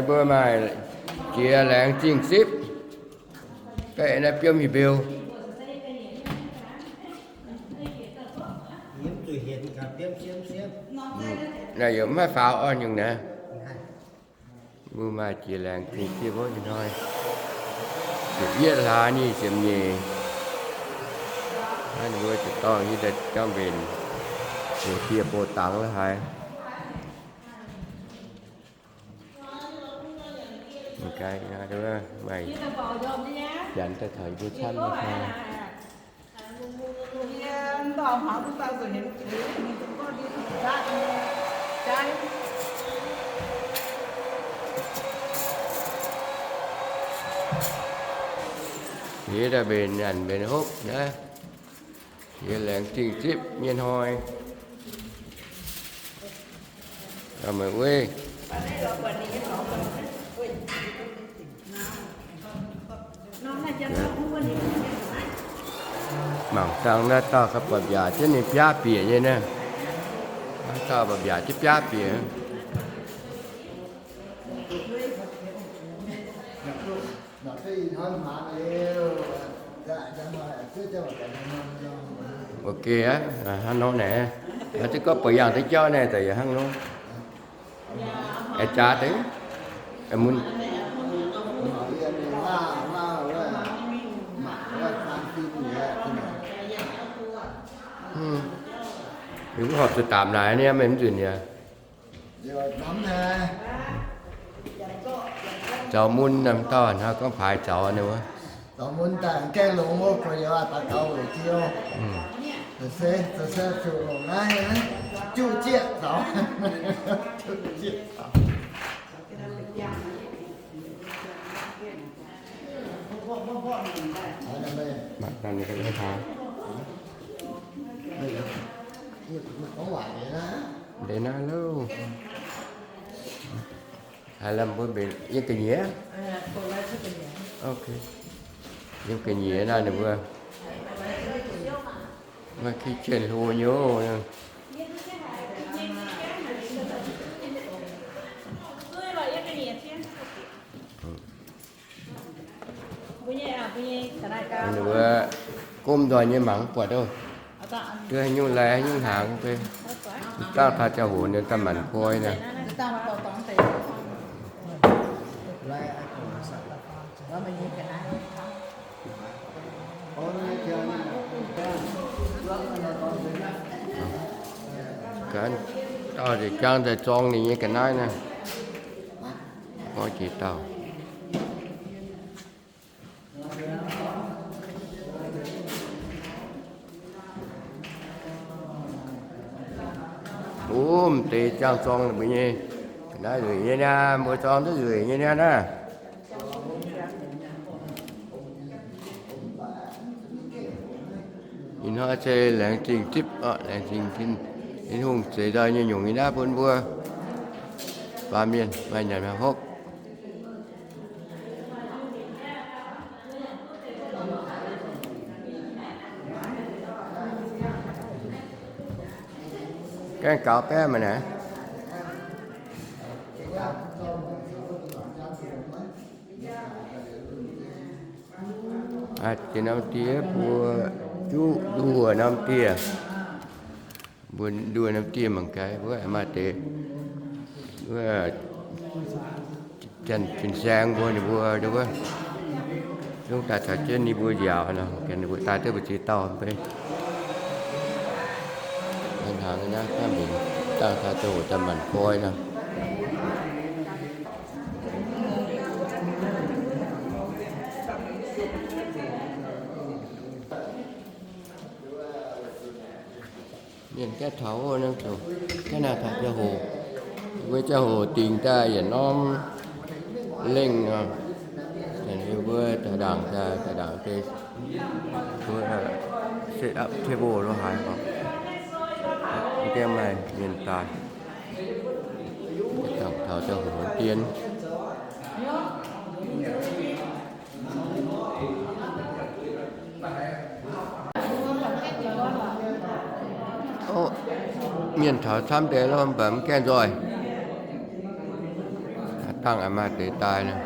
Mbuo maaih jiex laengz zingh zipv, baeqv naaiv biomv hih beu. Naaiv yaac maiv faaux orn nyungc naaiv. Mbuo maaih jiex laengz zingh zipv wuov ih hnoi. Ziepc yietv hlaax nyic ziepc nyeic. Naaiv ninh mbuo ziepc dorngh yie daaih jangv mbenc, ziouc dieh bouh dangx la'haaix. Maaih janx daaih taux yie mbuo camv nyei. Yie daaih mbenc nyanc mbenc hopv naaiv, jiex laengz zingh zipv nyei hnoi. Meih uiv, mangc dangh naaiv dauh ga'buatc mbiaauc jienv ninh biaav bieqc nyei naaiv. Naaiv dauh buatc mbiaauc jienv biaav bieqc. Ok aqv, hnangv nor naaic, aa, ziex gorngv buatc yangh deix jauv naaic, daaih yaac hnangv nor. Aengx jaax deix, aengx mun. Ninh mbuo horpc zuqc daapc naaic niaa, maiv nzunc yaac zaux mun, naaiv dauh hnangv gorngv paaix zaux ninh wuov. Zaux mun daaih gaengh longx wuov, gorx-youz daux gaux weic jiu. Se, se, se zuqc longc naaiv juqv jieqv zaux. Juqv jieqv zaux. Ndeic naaiv lauh. Haaix lamh mbuo mbenc yiem ga'nyiec? Ok. Yiem ga'nyiec naaiv ninh mbuo maiv kitchen hlo nyei. Ninh mbuo gomv nzoih nyei mangc mv buatc oc. Duqv haaix nyungc laih haaix nyungc hnaangx fai. Dangh taux ziangh hoc ninh daaih manc koi naaic. Ga'naaiv dauh zec jangv daaih zorng ninh nyei ga'naaiv naaiv. Gorngv jiex dauh. Mv deix jangv zorng mbuo nyei ga'naaiv nzueic nyei niaa, mbuo zorng duqv nzueic nyei niaa naaiv. Ih hnoi se laengz zingh zipv, laengz zingh Tin-Hungh zeix nzoih nyei nyungc nyei naaiv bun mbuo baamh mienh maaih nyanc maaih hopv. Gaengh gaux baeqv mangc naaic. Jiex norm dieh mbuo juqv nduoh norm dieh. Mbuo nduoh norm dieh mangc gaax, wuov maaih deix, wuov, Janx-Fin-Saeng mbuo, ninh mbuo, wuov, zungv daaih taux jienv ninh mbuo nziaauc nor, ninh mbuo daaih duqv mbu'ziex dauh mv bei. Hnangv naaiv, dangh taux ziangh hoc daaih manc koi nor. Mienh gaengh taux wuov nor, gaengh naaic taux ziangh hoc, mbuo ziangh hoc dingc daaih yietc norm lengh nor, mbuo daaih ndaangc, daaih ndaangc deix, mbuo set up table lo haaix oc. Mv gaengh maaih mienh daaih, dangh taux ziangh hoc dien. Mienh taux camv deix lo, mv baac mv gaengh nzoih. Dangh a'maah deix daaih nor.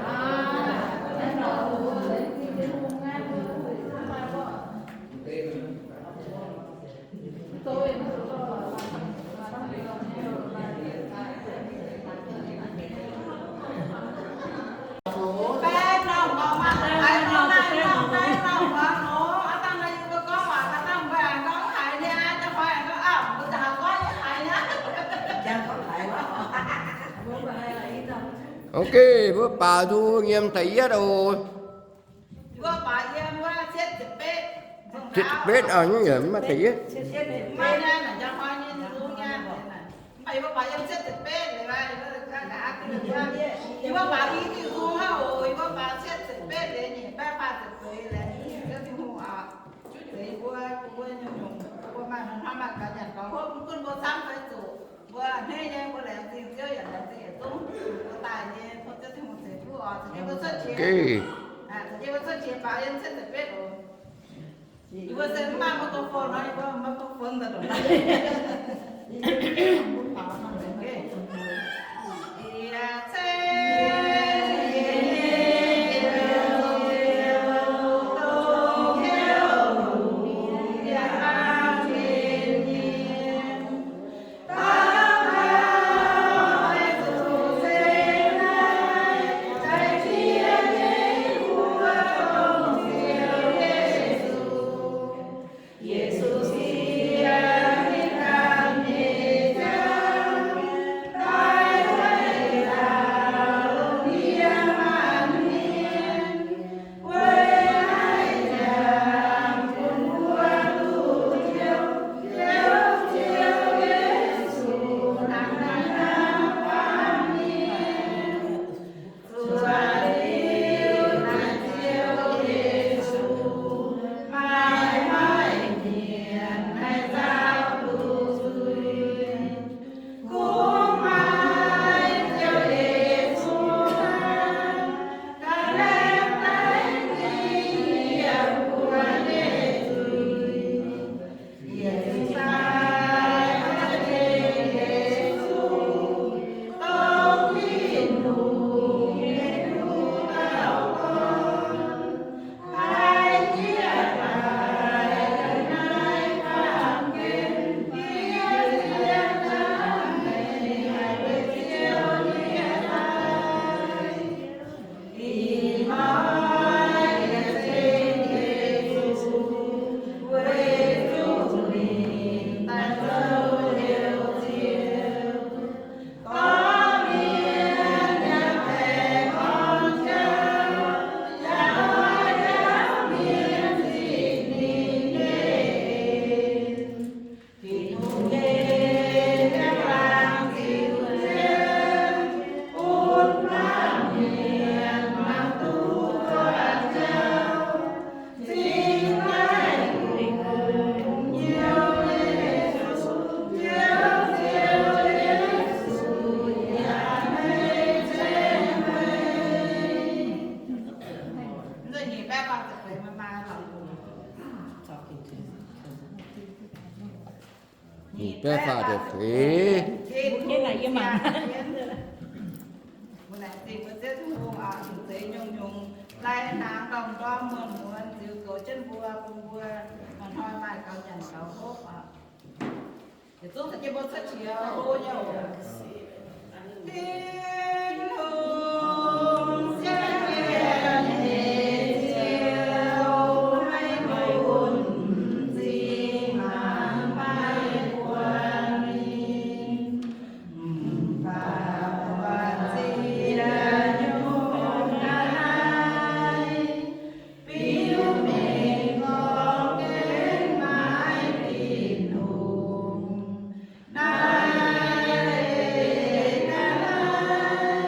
Ok, mbuo baaux nzung nyiemc da'yietv oc. Cietv ziepc betv, mv maaih da'yietv. Ok. Nyic baeqv faah ziepc feix. Mbuo laengz zingh mbuo Ziouv Tin-Hungh oc, zungh zeiz nyungc-nyungc lai hnaangx ndorm-ndorm muonz-muonz ziux goux jienv mbuo, bun mbuo hnoi-hnoi maaih gaux nyanc gaux hopv oc. Yietc zungv caux jienv mbuo cuotv qiex hlo nyei oc. Tin-Hungh sienx jienv nyei Ziouv, maiv gunv m'zing maanc maiv buatc mingh. Mv baac buatc ziex nyungc naaiv, biux mingh gorngv gaengh maiv Tin-Hungh. Naaiv, naaiv,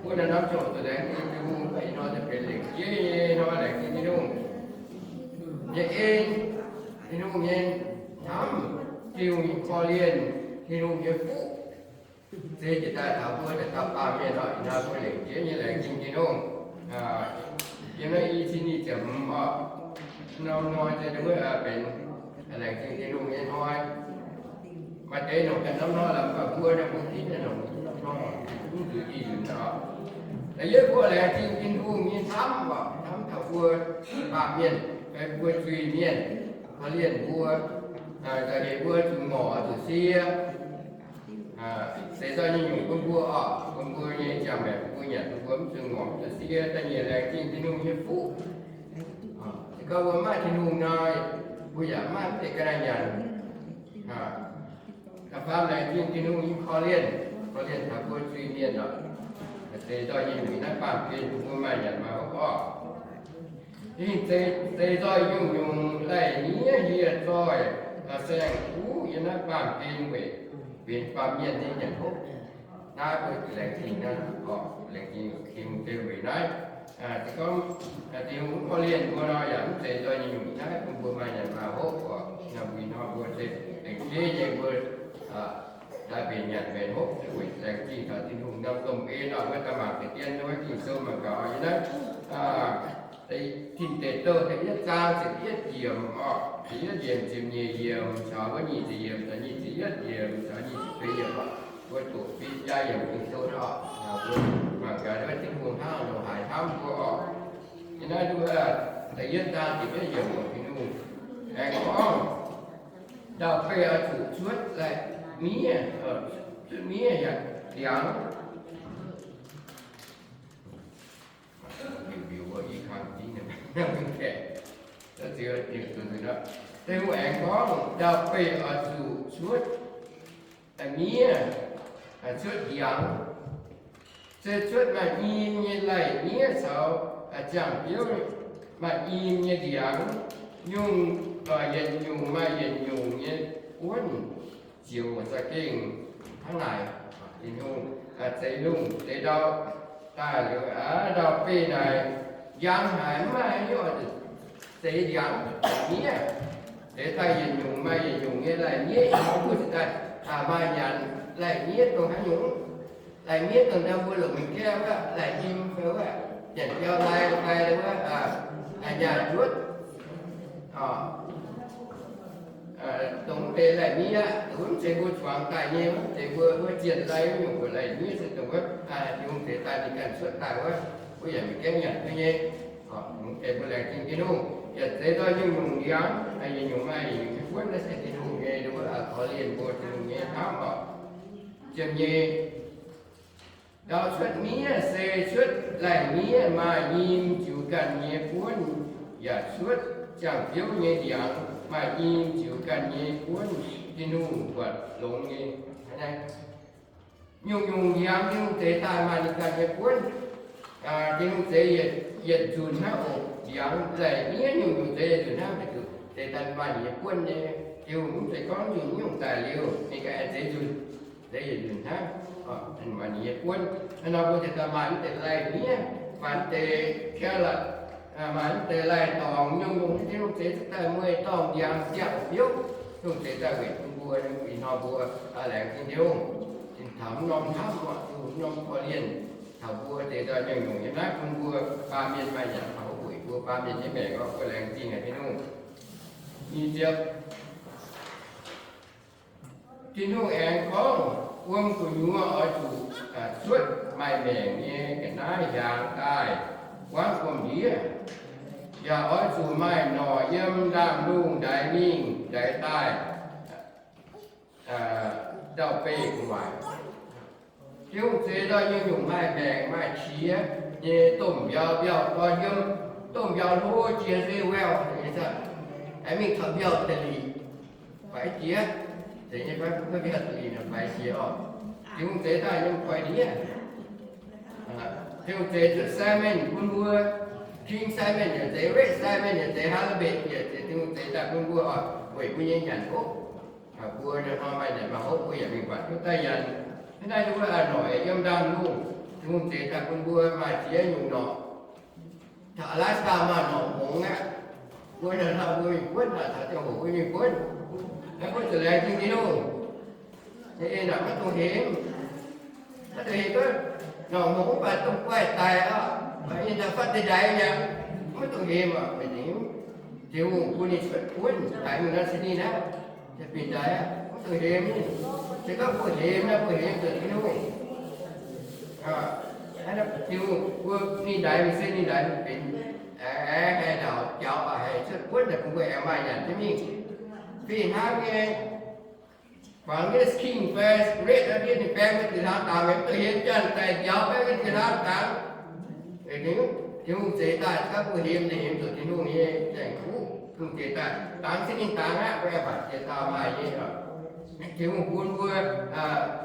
Mbuo naaiv norm ziangh hoc zuqc laengz zingh Tin-Hungh, ih hnoi daaih benx lengc jeiv nyei hnoi, laengz zingh Tin-Hungh nyei en, Tin-Hungh nyei hnamv, Tin-Hungh nyei korv-lienh, Tin-Hungh nyei fuqv, se jiex daaih taux mbuo daaih dauh baamh mienh oc. Ih hnoi mbuo lengc jeiv nyei laengz zingh Tin-Hungh. Yiem naaiv i cin nyic ziepc hmz oc, norm hnoi se wuov benx laengz zingh Tin-Hungh nyei hnoi. Maaih deix longc ganh norm hnoi lorqc, mv baac mbuo naaiv mbuo ginv naaiv longc norm hnoi, mv zuqc i nzunc oc. Da'yietv mbuo laengz zingh Tin-Hungh nyei hnamv oc, hnamv taux mbuo baamh mienh fai mbuo zuiz-mienh, korv-lienh mbuo, nzauh heix mbuo zuqc ngorc zuqc sie, se zorqv nyei nyungc bun mbuo oc, bun mbuo nyei ziangh maengc, bun mbuo nyanc, bun mbuo mv zuqc ngorc mv zuqc sie. Da'nyeic laengz zingh Tin-Hungh nyei fuqv. Se gorngv mbuo mv maaih Tin-Hungh nor, mbuo yaac mv maaih mv deix ga'naaiv nyanc. Da'faam laengz zingh Tin-Hungh nyei korv-lienh, korv-lienh taux mbuo zuiz-mienh oc, se zorqv nyei nyungc naaiv baamh gen bun mbuo maaih nyanc maaih hopv oc. Ninh se, se zorqv nyungc-nyungc lai-miev hieh zoih saeng-kuv yiem naaiv baamh gen weic benx baamh mienh nyei nyanc hopv. Naaiv mbuo laengz zingh naaiv oc, laengz zingh Tin-Hungh weic naaiv. Se gorngv Tin-Hungh mv korv-lienh mbuo nor, yaac mv zeiz zorqv nyei nyungc naaiv bun mbuo maaih nyanc maaih hopv oc. Naaiv mbuo ih hnoi mbuo se laengz jeiv nyei mbuo daaih mbenc nyanc mbenc hopv weic laengz zingh taux Tin-Hungh norm domh en oc. Mbuo daaih mangc deix dien wuov Ging-Sou mangc gaax oc. Yiem naaiv Tin Deic Douh da'yietv zaang ziepc yietv yiemc oc, ziepc yietv yiemc, ziepc nyeic yiemc caux wuov nyic ziepc yiemc, nyic ziepc yietv yiemc caux nyic ziepc feix yiemc oc. Mbuo doqc fih jaa yiemc Ging-Sou naaiv oc. Mbuo mangc gaax wuov Tin-Hungh hnangv haaix nor haiz hnamv mbuo oc. Yiem naaiv wuov da'yietv zaang ziepc yietv yiemc oc, Tin-Hungh aengx gorngv, ndau-beih oix zuqc cuotv lai-miev, cuotv miev yaac ndiangx. Tin-Hungh aengx gorngv, ndau-beih oix zuqc cuotv miev, cuotv ndiangx. Se cuotv maaih nyim nyei lai-miev caux ziangh biouv maaih nyim nyei ndiangx, nyungc, yietc nyungc maaih yietc nyungc nyei buonv, ziouc za'gengh hnangv naaic. Tin-Hungh zeix lungh zeix ndau daaih liuz, ndau-beih naaic njang haic, mv maaih haaix nyungc oix zuqc zeix ndiangx miev. Zeix daaih yietc nyungc maaih yietc nyungc nyei lai-miev, ih hnoi mbuo cingx daaih maaih nyanc lai-miev dongh haaix nyungc. Lai-miev dongh ndau mbuo longc mingh gaeqv wuov, lai-im fai wuov, janx-biauv lai fai wuov, nyaah njuotv, dongh wuov deix lai-miev aqv. Wuov mv zeiz mbuo zuangx daaih nyei, mv zeiz mbuo wuov zienh lai wuov nyungc mbuo lai-miev se dongh wuov Tin-Hungh zeix daaih ninh ganh cuotv daaih wuov, mbuo yaac mingh gaeqv nyanc duqv nyei. Mv zeiz mbuo laengz zingh Tin-Hungh, yaac zeix nzoih nyungc-nyungc ndiangx, yietc nyungc maaih yietc nyungc nyei buonv, naaiv se Tin-Hungh nyei wuov korv-lienh mbuo, Tin-Hungh nyei hnamv oc. Ziepc nyeic, ndau cuotv miev se cuotv lai-miev maaih nyim ziux ganh nyei buonv, yaac cuotv ziangh biouv nyei ndiangx maaih nyim ziux ganh nyei buonv. Tin-Hungh buatc longx nyei. Nyungc-nyungc ndiangx Tin-Hungh zeix daaih maaih ninh ganh nyei buonv. Tin-Hungh zeix yietc nzunc hnangv oc. Ndiangx lai-miev nyungc-nyungc zeix yietc nzunc hnangv, zeix daaih maaih ninh nyei buonv nyei. Tin-Hungh mv zeiz gorngv nzunc nyungc daaih liuz ninh ganh aengx zeix nzunc, zeix yietc nzunc hnangv, maaih ninh nyei buonv. Hnangv nor mbuo zeix daaih maaih mv deix lai-miev, maaih mv deix carrot, maaih mv deix lai-dorngx, nyungc-nyungc Tin-Hungh zeix daaih mueiz dorngh ndiangx ziangh biouv, Tin-Hungh zeix daaih weic bun mbuo. Ih hnoi mbuo laengz zingh Tin-Hungh, taux mv norm hnamv, taux mv norm korv-lienh, taux mbuo zeix daaih nyungc-nyungc yiem naaiv bun mbuo baamh mienh maaih nyanc, taux weic mbuo baamh mienh nyei maengc oc. Mbuo laengz zingh haic Tin-Hungh. Nyic ziepc, Tin-Hungh aengx gorngv, wuom gu'nyuoz oix zuqc cuotv maaih maengc nyei ga'naaiv hiaangx daaih buangv wuom-ndiev, yaac oix zuqc maaih norqc yiem ndaamv-lungh ndaix mingh ndaix daaih ndau-beih gu'nguaaic. Tin-Hungh zeix nzoih nyungc-nyungc maaih maengc maaih qiex nyei domh mbiauz, mbiauz dorn yiem, domh mbiauz hlo jiex se well, aengx mingh taux mbiauz da'lic faix jiex. Zeiz nyei fai? Mv baac mbiauz da'lic naaic faix jiex oc. Tin-Hungh zeix daaih nyei koi ndiev. Tin-Hungh zeix cuotv salmon bun mbuo, king salmon yaac zeix, red salmon yaac zeix, halibut yaac zeix, Tin-Hungh zeix daaih bun mbuo oc, weic mbuo nyei nyanc hopv. Mbuo hnoi maaih nyanc maaih hopv, mbuo yaac mingh buatc duqv daaih nyanc. Hnangv naaiv wuov norqc yiem ndaamv-lungh, Tin-Hungh zeix daaih bun mbuo maaih ziex nyungc norqc. Taux Alaska maaih norqc hngongx aqv. Mbuo naaiv hnoi mbuo mingh buonv, taux ziangh hoc mbuo mingh buonv, naaiv mbuo zuqc laengz zingh Tin-Hungh. Yie naaic maiv dungx hemx, maiv dungx hemx gorngv norqc hngongx mv baac dongh guaih daic oc, mv baac yie naaic fatv deix ndaix mi'aqv, maiv dungx hemx oc. Tin-Hungh bun ninh cuotv buonv daic mingh naaiv se ninh aqv, se bieqc daic aqv, maiv dungx hemx. Se gorngv mbuo hemx naaic, mbuo hemx zuqc Tin-Hungh. Tin-Hungh bun ninh ndaix mingh se ninh ndaix mingh benx aengx haih ndaauc jaux, haih cuotv buonv daaih bun mbuo aengx maaih nyanc jienv mingh. Fih hnangv nyei, Fangx nyei king fai red, ninh baeng mbuo zinh hnaangx dangx, maiv dungx hemx, janx-daic nziaaux baeng mbuo zinh hnaangx dangx. Tin-Hungh zeix daaih gapv mbuo hemx, hemx zuqc Tin-Hungh nyei zaengc kuv. Tin-Hungh zeix daaih dangx se ninh dangx aqv, mbuo aengx baac ziex dauh maaih nyei oc. Tin-Hungh bun mbuo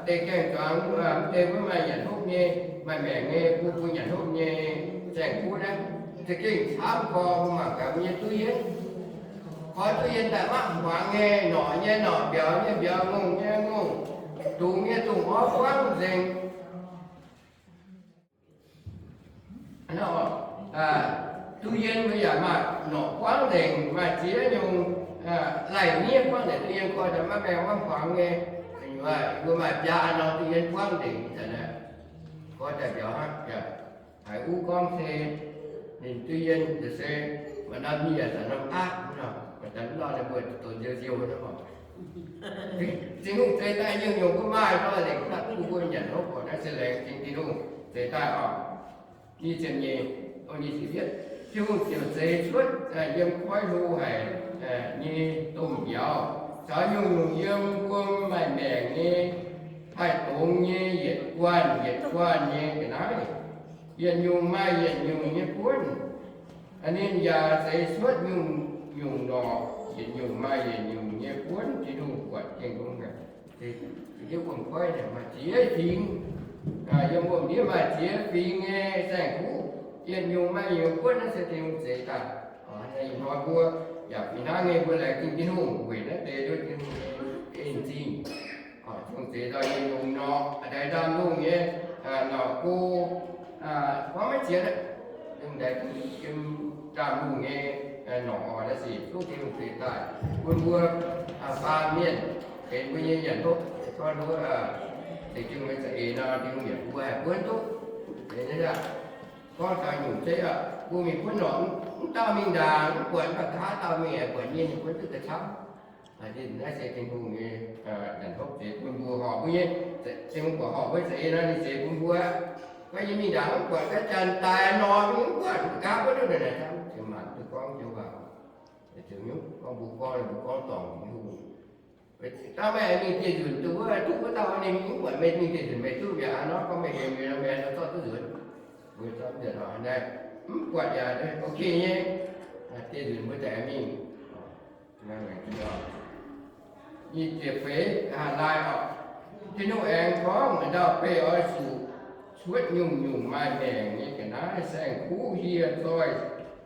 deix gaeng-zuangx, deix mbuo maaih nyanc hopv nyei, maaih maengc nyei, bun mbuo nyanc hopv nyei zaengc kuv naaiv, za'gengh camv koi mbuo mangc gaax mbuo nyei duqv yienv. Koi duqv yienv daaih maiv hmuangx nyei, norqc nyei norqc, mbiauz nyei mbiauz, ngongh nyei ngongh, dungz nyei dungz, orv buangv nzengc. Duqv yienv mbuo yaac maaih norqc buangv nzengc, maaih ziex nyungc, laih miev buangv nzengc. Duqv yienv koi daaih maiv maengh maiv hmuangx nyei. Mbuo maaih biaa norm duqv yienv buangv nzengc. Koi daaih mbiauz hnangv, haiz uv gorngv se ninh duqv yienv se maaih norm miev, maaih norm aapv nor, maaih norm nor ninh mbuo donx nziou-nziou nor. Tin-Hungh zeix daaih nyungc-nyungc mbuo maaih nor, lengc haaix bun mbuo nyanc hopv oc. Naaiv se laengz zingh Tin-Hungh zeix daaih oc. Nyic ziepc nyeic, o, nyic ziepc yietv. Tin-Hungh ziouc zeix cuotv yiem koiv hlo haic nyei domh mbiauz caux nyungc-nyungc yiem wuom maaih maengc nyei, haih dongz nyei, yietc guanh yietc guanh nyei ga'naaiv, yietc nyungc maaih yietc nyungc nyei buonv. Ninh yaac zeix cuotv nyungc-nyungc norqc, yietc nyungc maaih yietc nyungc nyei buonv. Tin-Hungh buatc gengh longx haic. Yiem wuom-koiv maaih ziex fingx, yiem wuom-ndiev maaih ziex fingx nyei zaengh kuv, yietc nyungc maaih yietc nyungc buonv. Naaiv se Tin-Hungh zeix daaih. Ih hnoi mbuo yaac fih hnangv nyei, mbuo laengz zingh Tin-Hungh weic naaiv deix nduov Tin-Hungh nyei en zingh. Tin-Hungh zeix daaih nyei longx nor, daaih ndaamv-lungh nyei, norqc go, gorngv maiv ziex, yiem ndaamv-lungh nyei norqc oc. Naaiv se zuqc Tin-Hungh zeix daaih bun mbuo baamh mienh benx mbuo nyei nyanc hopv. Gorngv nduov, za'gengh meih za'eix nor, Tin-Hungh yaac bun mbuo haih buonv duqv. Gorngv taux nyungc zeiv oc, mbuo mingh buonv norqc, mv dauh mingh ndaangc mv buatc, mv baac nqa'haav dauh mingh buatc nyei, ninh buonv duqv ga'camv. Naaiv se Tin-Hungh nyei nyanc hopv zeix bun mbuo horpc mbuo nyei. Tin-Hungh buatc horpc mbuo za'eix nor, ninh zeix bun mbuo. Maiv yie mingh ndaangc mv buatc, ga'janc daaih norqc mingh mv buatc, gaav buonv duqv naaic camv. Ziex maanc duqv gorngv joux waac, ziex nyungc gorngv mbuo gorngv, mbuo gorngv dorngc Tin-Hungh. Dangh meih mingh dieh nzunc duqv wuov, duqv wuov dauh ninh mingh mv buatc meih, mingh dieh nzunc meih duqv mi'aqv nor, gorngv meih hemx meih nor, meih nor zorqv duqv nzunc. Mbuo zorqv nzunc oc, naaiv mv buatc yaac ok nyei. Dieh nzunc mbuo daaih mingh. Nyic ziepc feix, laai oc. Tin-Hungh aengx gorngv, Ndau-beih oix zuqc cuotv nyungc-nyungc maaih maengc nyei ga'naaiv, saeng-kuv, hieh, zoih,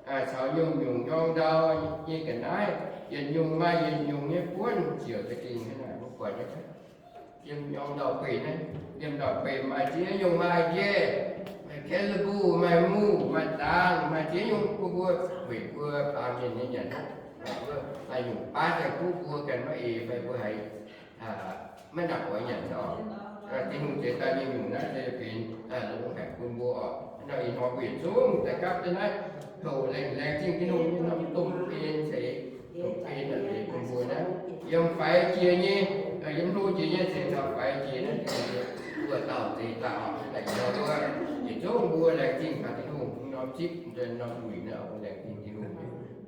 caux nyungc-nyungc nyorng ndau nyei ga'naaiv, yietc nyungc maaih yietc nyungc nyei buonv. Ziouc za'gengh hnangv naaic, mbuo buatc nyei, yiem nyorng ndau-beih naaiv, yiem ndau-beih maaih ziex nyungc, maaih njiec, maaih caribou, maaih muoz, maaih zaangc, maaih ziex nyungc. Mbuo, mbuo weic mbuo baamh mienh nyei nyanc hopv, mbuo maaih nyungc baav saeng-kuv mbuo ganh maiv eix fai mbuo haiz maiv nangc oix nyanc oc. Tin-Hungh zeix daaih nyungc-nyungc naaiv se benx longx haic bun mbuo oc. Ih hnoi mbuo yietc zungv daaih gapv jienv naaiv, houc laengz, laengz zingh Tin-Hungh nyei norm domh en seix, domh en naaic bun mbuo naaiv yiem faix jiex nyei, yiem hlo jiex nyei cingx taux faix jiex naaiv, mbuo dauh zeix daaih oc. Daaih ih hnoi mbuo yietc zungv mbuo laengz zingh taux Tin-Hungh norm zipv, norm wuic naaiv, mbuo laengz zingh Tin-Hungh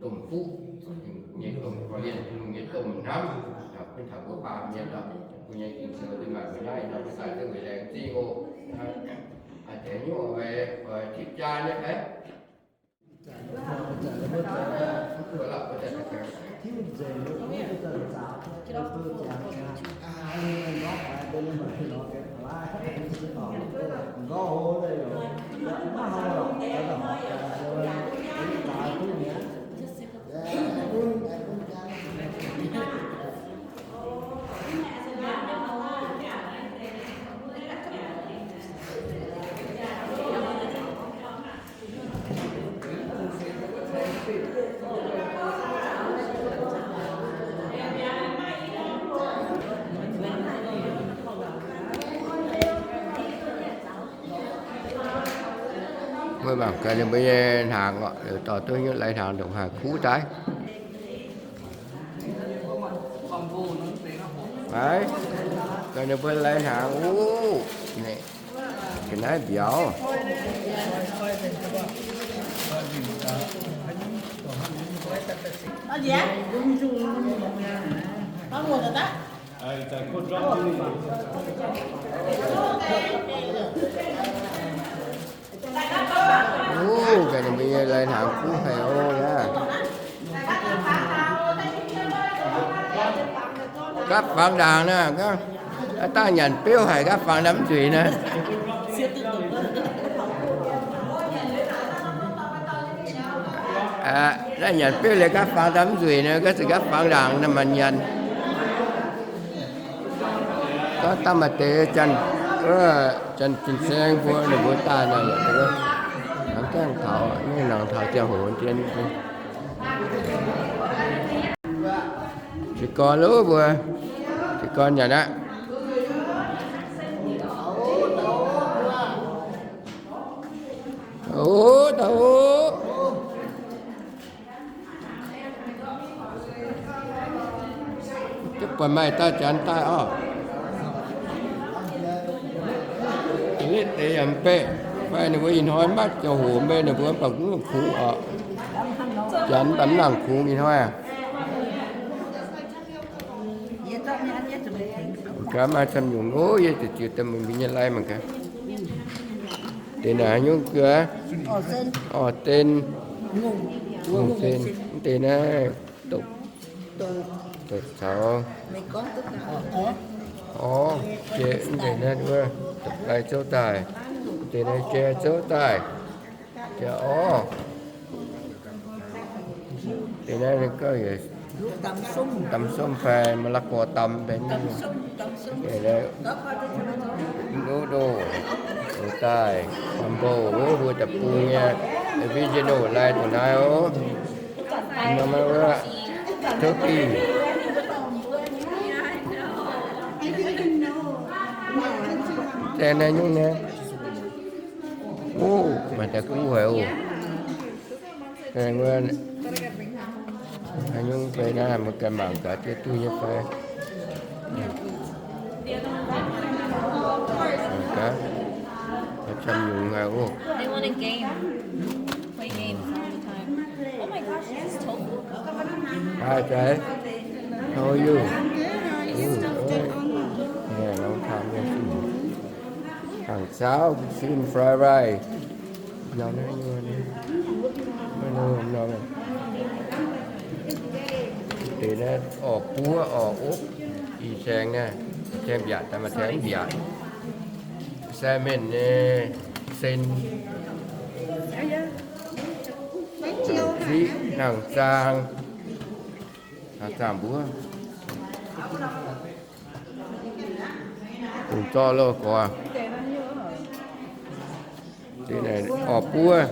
domh fuqv nyei, domh korv-lienh, Tin-Hungh nyei domh hnamv, bun taux mbuo baamh mienh oc. Mbuo nyei Ging-Sou daaih maaih mbuo naaiv, ih hnoi mbuo daaih duqv weic laengz zingh oc. Deix nyungc oix tipv jaa nyei fai? Mbuo mangc gaax ninh mbuo nyei hnaangx oc, dorh duqv nyei lai-hnaangx ndongc haaix kuv daaih. Aav, gaax ninh mbuo lai-hnaangx uv, ga'naaiv mbiauz. Uv, gaax ninh mbuo nyei lai-hnaangx kuv haic oc aqv. Gapv fangx ndaangc naaiv, dangh nyanc beuv haic gapv fangx ndamv nzueic naaiv. Naaiv nyanc beuv liuz gapv fangx ndamv nzueic naaiv, gapv zuqc gapv fangx ndaangc naaiv maaih nyanc. Gorngv dangh maaih deix Janx, Janx fin-saeng mbuo ninh mbuo daaih naaic, nangc gaengh taux, nangc taux ziangh hoc dien. Jiez gorn loh mbuo, jiez gorn nyanc aqv. Ov, daaih ov. Duqv buatc maaih dauh Janx daaih oc. Letv deix yaac mv beqv, fai ninh mbuo ih hnoi maiv ziangh hoc mbe ninh mbuo mv baac mv kungx oc. Janx mv baac mv nangc kungx ih hnoi aqv. Gaax maaih camv nyungc ov, yie ziouc jiez daaih mingh mbuo nyei lai mangc gaax. Deix naaiv nyungc gaax, orv, den, ngongh den, mv deix naaiv doqc, doqc caux orv, jai, mv deix naaiv wuov doqc lai zouv daaih, mv deix naaiv jai zouv daaih, jai orv. Deix naaiv gauh yietc damh somv fai ma'laqv gorx damh benx. Ndoqv ndoqv, ndoqv daaih, gumbo, wuov mbuo deic-bung nyei original lai dongh naaiv oc. Nor maiv wuov turkey. Zaeng naaiv nyungc naaiv. Wuov, maaih daaih kuv haic oc. Haaix nyungc fai naaiv, mbuo ganh mangc gaax jienv duqv nyei fai. Mangc gaax, maaih camv nyungc haic oc. They want a game. Play games all the time. Oh my gosh, this is tofu. Hi, Jai. How are you? I'm good. How are you? Ooh, stuffed it on. Yeah, long time no see. Hangc saauv, sin fried rice. Nor naaiv nyei, nor naaiv. Deix naaiv orv buov orv opv, ih saeng naaiv, saeng mbiaatc daaih maaih saeng mbiaatc. Salmon nyei sen, ziqv, nangh zaang, nangh zaang mbuov. Dongh zorqv loh gorx. Deix naaiv orv buov.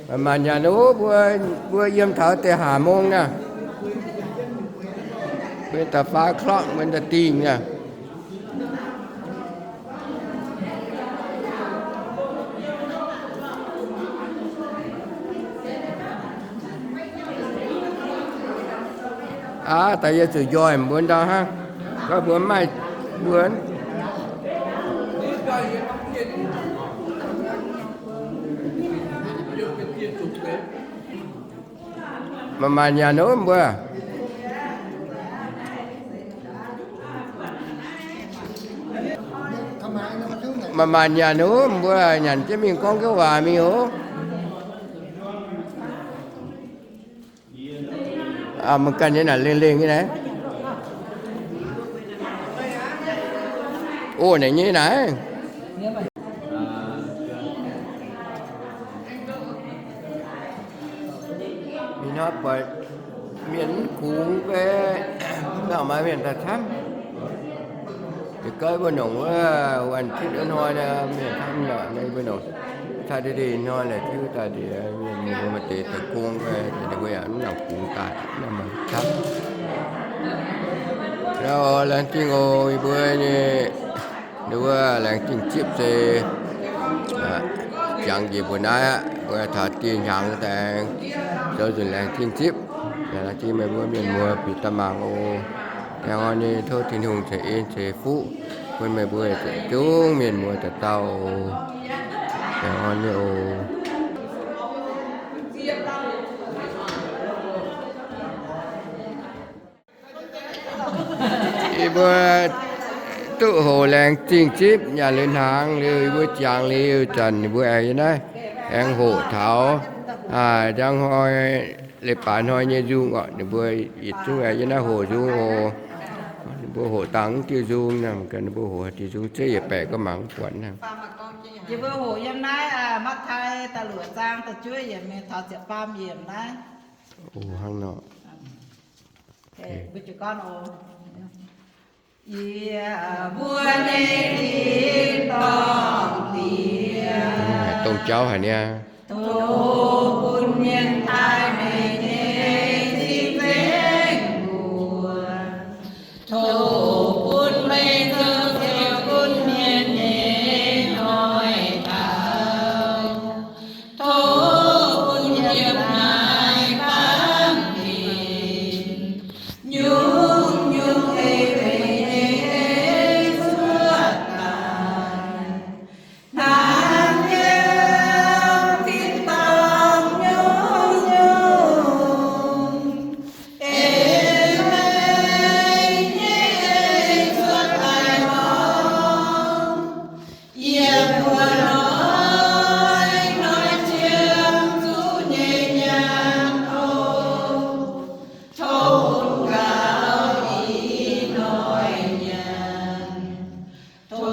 Maanc maanc nyanc ov, mbuo, mbuo yiem taux deix haac mong naaiv, mbuo da'faam klorqv mbuo da'dingh naaiv. Aav, daaih yie zuqc njoih mbuo ndau hnangv, gorngv mbuo mv maaih mbuo. Maanc maanc nyanc ov mbuo. Maanc maanc nyanc ov mbuo, nyanc jienv mingh gorngv jienv waac mingh ov. Mbuo ganh nyei naaic lengh lengh nyei naaiv. O, naaic nyei naaiv. Ih hnoi buatc mienh mv kungx fai, mv baac maaih mienh daaih camv. Deix gaiv mbuo nongc wuov,วันอาทิตย์ wuov hnoi naaiv mienh camv nor, mbuo nongc Saturday hnoi naaic tiuv daaih deix mienh maaih deix daaih gong fai, ninh mbuo yaac mv nangc kungx daaih, mv maaih camv. Laengz zingh oc, yie mbuo nyei, ninh mbuo laengz zingh zipv se jangx njiec mbuo naaiv aqv. Mbuo taux dieh hnyangx daaih zoux nzunc laengz zingh zipv. Laengz zingh meih mbuo mienh muoz bieqc daaih mangc oc. Aengx oix nyei tov Tin-Hungh ceix en ceix fuqv bun meih mbuo zungv mienh muoz dauh dauh oc. Aengx oix nyei oc. Yie mbuo duqv hoqc laengz zingh zipv nyanc liuz hnaangx liuz, yie mbuo jangx liuz zanc ninh mbuo aengx yiem naaiv aengx hoqc taux njang hnoi, leiz-baaix hnoi nyei nzung oc. Ninh mbuo yietc zungv aengx yiem naaiv hoqc nzung oc. Ninh mbuo hoqc dangh diuh nzung, ninh mbuo hoqc diuh nzung zeiv yietc baeqc ga'mangc buatc. Yie mbuo hoqc yiem naaiv Matv^tai da'luoqc zaang da'juov yiemc mingh taux ziepc faam yiemc naaiv. Hnangv nor. Yie mbuo nyei tin-dorngh Diex, dongh jauv haic niaa. Tov bun mienh taaih meih nyei cing-nzengc mbuox. Tov bun meih zoux ziouc bun mienh nyei hnoi taux. Tov bun yiem naaiv baamh gen nyungc-nyungc ei meih nyei ei cuotv daaih. Hnangv yiem tin-dorngh nyungc-nyungc ei meih nyei ei cuotv daaih nor, yie mbuo hnoi-hnoi qiemx zuqc nyei nyaanh oc. Tov bun gaux ih hnoi nyaanh. Tov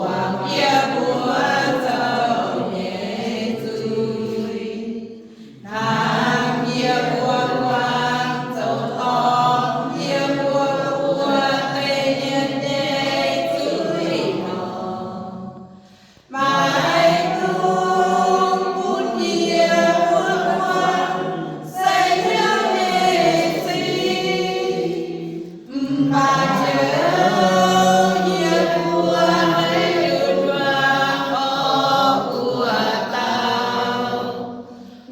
guangc yie mbuo zoux nyei zuiz. Hnangv yie mbuo muangx zoux dorngc yie mbuo wuov deix mienh nyei zuiz nor. Maiv dungx bun yie mbuo muangx sai hnyouv nyei sic, mv baac njoux yie mbuo daaih yietc nduangc orqc, mbuo dauh,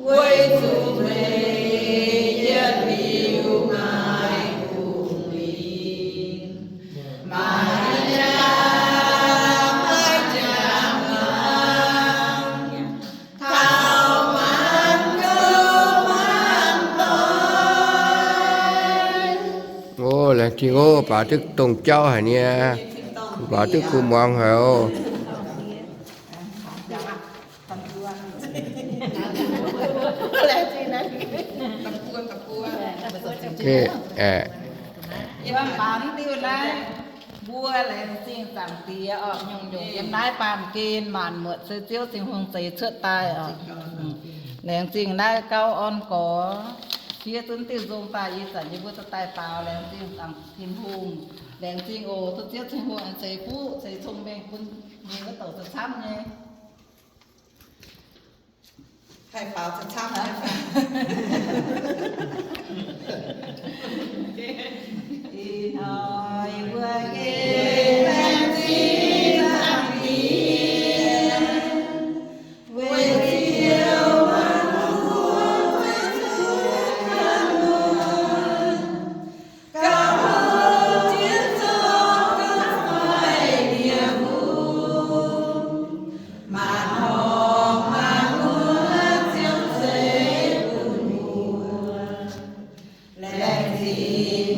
weic zuqc meih yietc liuz maaih Hungh Lingh. O, laengz zingh oc, baac duqv dongh jauv haic niaa. Baac duqv kuh muangx haic oc. Mbuo laengz zingh Zaangc Diex orqc, nyungc-nyungc yiem naaiv baamh gen maanc muotc se Ziouv Tin-Hungh zeix cuotv daaih orqc. Laengz zingh naaiv gauv orn gorx, fiev zunv diuh nzong daaih, ih zanc yie mbuo daaih baaux laengz zingh Zaangc Tin-Hungh. Laengz zingh oc, duqv Ziouv Tin-Hungh ceix fuqv ceix cong-mengh bun mienh wuov douc camv-camv nyei. Haih faaux camv-camv. Ih hnoi mbuo gengh laengz zingh Zaangc Diex, weic Ziouv maanc hungh cuotv kangv muonc, gauh houc jienv zoux gauh faix nyei mbuo. Maanc horngh maanc muotc Ziouv zeix bun mbuo. Laengz zingh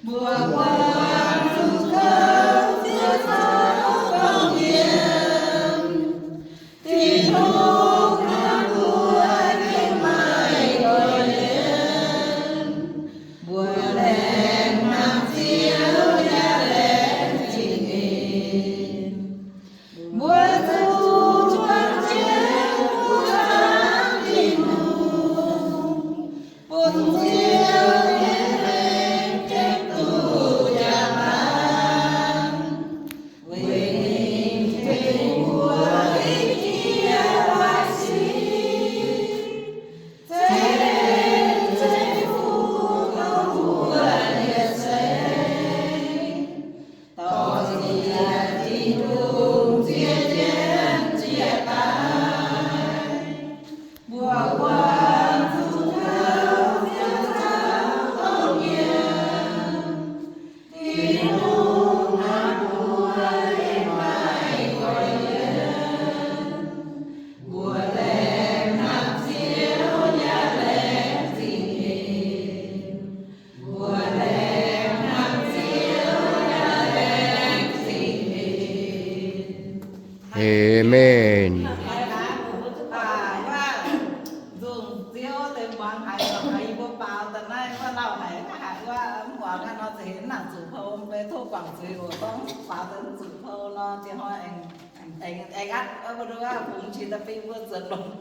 Mbuo buangh zuqc kouv ziouc taux gorngv yiem, Tin-Hungh hnamv mbuo yiem maaih doix yiem. Mbuo laengz hnamv Ziouv yaac laengz zingh ninh. Mbuo zuqc juangc jienv mbuo nyei Tin-Hungh, bun Ziouv nyei renh gaengh duqv jaa-baang, weic ninh tengx mbuo ginv jiex waaic sic, ceix leih ceix fuqv taux mbuo nyei saengv, dorh ziex Tin-Hungh nzie jienv jiex daaih. Mbuo buangh zuqc kouv ziouc taux gorngv yiem, Tin-Hungh hnamv mbuo yiem maaih doix yiem. Mbuo laengz hnamv Ziouv yaac laengz zingh ninh. Mbuo laengz hnamv Ziouv yaac laengz zingh ninh. Aamen. Nzungh Ziouv deix muangx haiz, haiz yie mbuo baaux daaih naaiv wuov lauh haic, haiz wuov mv muangx aqv nor, za'gengh mv nangc zuqc pou, mv bei tov guangc zuiz oc. Gorngv baaux daaih mv zuqc pou nor, diex hnoi aengx, aengx, aengx aqv, mbuo nduov fungx qiex daaih bun mbuo zuotc longx.